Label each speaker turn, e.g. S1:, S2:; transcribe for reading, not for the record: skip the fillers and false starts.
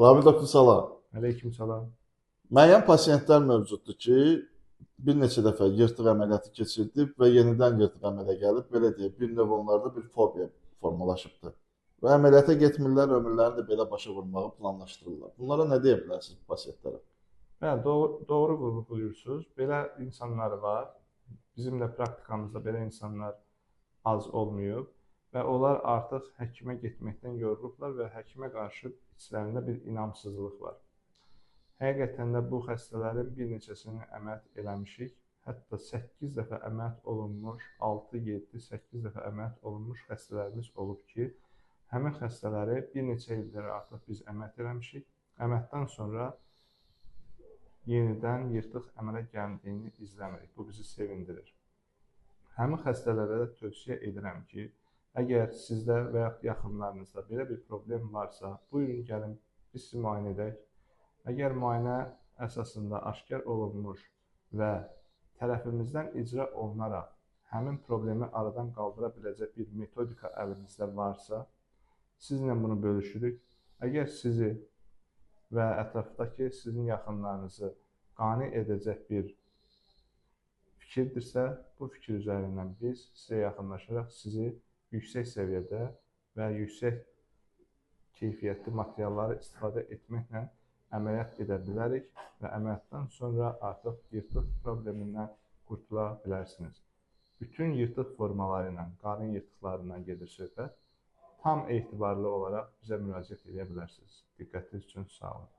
S1: Ramil doktor, salam.
S2: Aleyküm salam.
S1: Müəyyən pasiyentlər mövcuddur ki, bir neçə dəfə yırtıq əməliyyatı keçirdib və yenidən yırtıq əmələ gəlib, belə deyək, bir növ onlarda bir fobiya formalaşıbdır. Və əməliyyata getmirlər, ömürlərini də belə başa vurmağı planlaşdırırlar. Bunlara nə deyə bilərsiniz bu pasiyentlərə?
S2: Bəli, doğru vurğulayırsınız. Belə insanlar var. Bizim də praktikamızda belə insanlar az olmayıb və onlar artıq həkimə getməkdən yorulublar və həkimə qarşı içlərində bir inamsızlıq var. Həqiqətən də bu xəstələrin bir neçəsini əməliyyat eləmişik. Hətta 8 dəfə əməliyyat olunmuş, 6, 7, 8 dəfə əməliyyat olunmuş xəstələrimiz olub ki, həmin xəstələri bir neçə ildir artıq biz əməliyyat eləmişik. Əməliyyatdan sonra yenidən yırtıq əmələ gəldiyini izləmirik. Bu bizi sevindirir. Həmin xəstələrə də tövsiyə edirəm ki, əgər sizdə və yaxud yaxınlarınızda belə bir problem varsa, buyurun gəlin, biz sizi müayinə edək. Əgər müayinə əsasında aşkar olunmuş və tərəfimizdən icra olunaraq həmin problemi aradan qaldıra biləcək bir metodika əlimizdə varsa, sizinlə bunu bölüşürük. Əgər sizi və ətrafdakı sizin yaxınlarınızı qane edəcək bir fikirdirsə, bu fikir üzərindən biz sizə yaxınlaşaraq sizi yüksək səviyyədə və yüksək keyfiyyətli materialları istifadə etməklə əməliyyat edə bilərik və əməliyyatdan sonra artıq yırtıq problemindən qurtula bilərsiniz. Bütün yırtıq formaları ilə, qarın yırtıqlarından gedir söhbət. Tam etibarlı olaraq bizə müraciət edə bilərsiniz. Diqqətiniz üçün sağ olun.